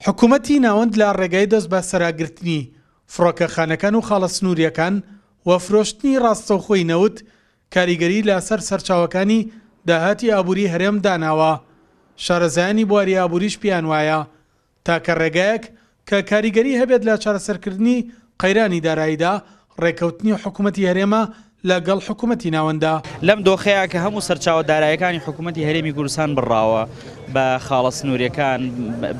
حکومەتی ناوەند لە ڕێگای دەست بە سەراگرتنی فڕۆکەخانەکان و خاڵە سنوورییەکان و فرۆشتنی ڕاستەوخۆی نەوت کاریگەری لەسەر سەرچاوەکانی داهاتی ئابووری هەرێم داناوە، شارەزایانی بواری ئابووریش پێیان وایە تاکە ڕێگایەک کە کاریگەری هەبێت لە چارەسەرکردنی قەیرانی داراییدا، ڕێککەوتنی حکومەتی هەرێمە لە گەڵ حکومەتی ناوەندا. لەم دۆخەیا کە هەموو سەرچاوە دارایەکانی حکومەتی هەرێمی کوردستان بڕاوە بە خاڵە سنووریەکان،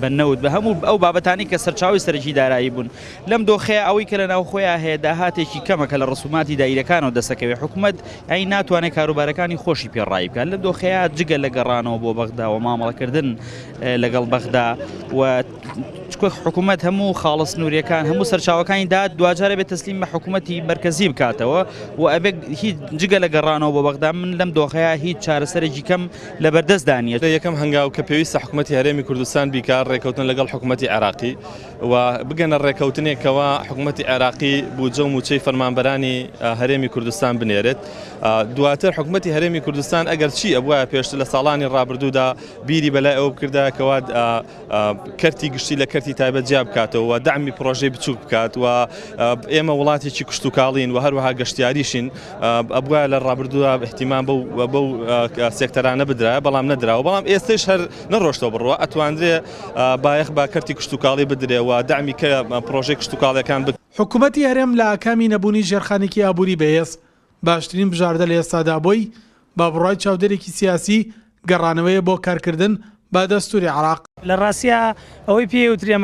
بە نەوت، بە هەموو ئەو بابەتانەی کە سەرچاوەی سەرەکی دارایی بوون، لەم دۆخەیا ئەوەی کە لە ناوخۆیا هەیە داهاتێکی کەمە کە لە ڕسوماتی دایرەکانەوە دەسەکەوێت، حکومەت یانی ناتوانێت کاروبارەکانی خۆشی پێ ڕایی بکات. لەم دۆخەیا جگە لە گەڕانەوە بۆ بەغدا و مامەڵەکردن لەگەڵ بەغدا و چکە حکوومەت هەموو خاڵە سنووریەکان هەموو سەرچاوەکانی داد دواجارە بێت تەسلیم بە حکوومەتی مەرکەزی بکاتەوە و ئەبێ هیچ جگە لە گەڕانەوە بۆ بەغدا من لەم دۆخەیە هیچ چارەسەرێکی کەم لە بەردەستدا نییە. یەکەم هەنگاو کە پێویستە حکوومەتی هەرێمی کوردستان بیکات ڕێکەوتن لەگەڵ حکوومەتی عێراقی و بگەنە ڕێکەوتنێکەوە حکوومەتی عێراقی بودجە و مووچەی فەرمانبەرانی هەرێمی کوردستان بنێرێت دواتر حکوومەتی هەرێمی کوردستان ئەگەر چی ئەبوایە پێشتر لە ساڵانی ڕابردوودا بیری بەلای ئەوە بکردایە کەوا کەرتی گشتی لە کەرتی تایبەت جیا بکاتەوە و دەعمی پرۆژەی بچووک بکات و ئێمە وڵاتێکی کشتتوکاڵین و هەروەها گەشتیاریشین ئەبوایە لە ڕابردوودا احتیمان بەو بەو سێکتەرانە بدرایە بەڵام نەدراوە بەڵام ئێستش هەر نەڕۆشتەوە بڕوە ئەتواندرێ بایەخ بە کەرتی کشتتوکاڵی بدرێ و دەعمی کە پرۆژەی کشتتوکاڵیەکان بک حکومەتی هەرێم لە ئاکامی نەبوونی ژێرخانێکی ئابووری بەهێز باشترین بژاردە لە ئێستادا بۆی، بە بڕوای چاودێرێکی سیاسی، گەڕانەوەیە بۆ کارکردن بە دەستوری عێراق. لە ڕاستیا ئەوەی پێی وترێ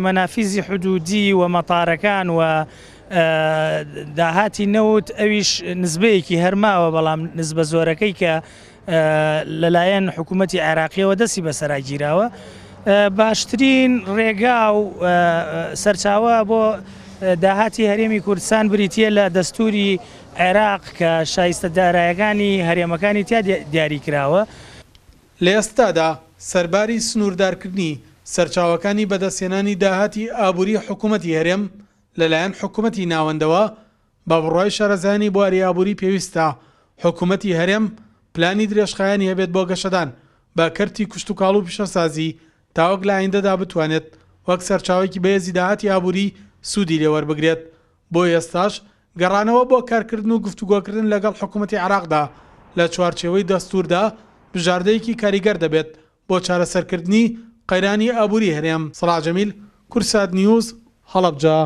مەنافیزی حدودی و مەتارەکان و داهاتی نەوت ئەویش نسبەیەکی هەر ماوە بەڵام نسبە زۆرەکەی کە لەلایەن حکوومەتی عێراقیەوە دەستی بەسەرا گیراوە باشترین ڕێگا و سەرچاوە بۆ داهاتی هەرێمی کوردستان بریتییە لە دەستووری عێراق کە شایستە دارایەکانی هەرێمەکانی تیا دیاری کراوە. لە ئێستادا سەرباری سنووردارکردنی سەرچاوەکانی بەدەستهێنانی داهاتی ئابووری حکوومەتی هەرێم لەلایەن حکوومەتی ناوەندەوە، بە بڕوای شارەزایانی بواری ئابووری پێویستە حکوومەتی هەرێم پلانی درێژخایەنی هەبێت بۆ گەشەدان بە کەرتی کشتوکاڵ و پیشەسازی تاوەک لە ئایندەدا بتوانێت وەک سەرچاوەیەکی بەهێزی داهاتی ئابووری سوودی لێ وەربگرێت بۆ ئێستاش گەڕانەوە بۆ کارکردن و گفتوگۆکردن لەگەڵ حکوومەتی عێراقدا لە چوارچێوەی دەستووردا بژاردەیەکی کاریگەر دەبێت بۆ چارەسەرکردنی قەیرانی ئابووری هەرێم. سەڵاح جەمیل، کوردسات نیوز، هەڵەبجە.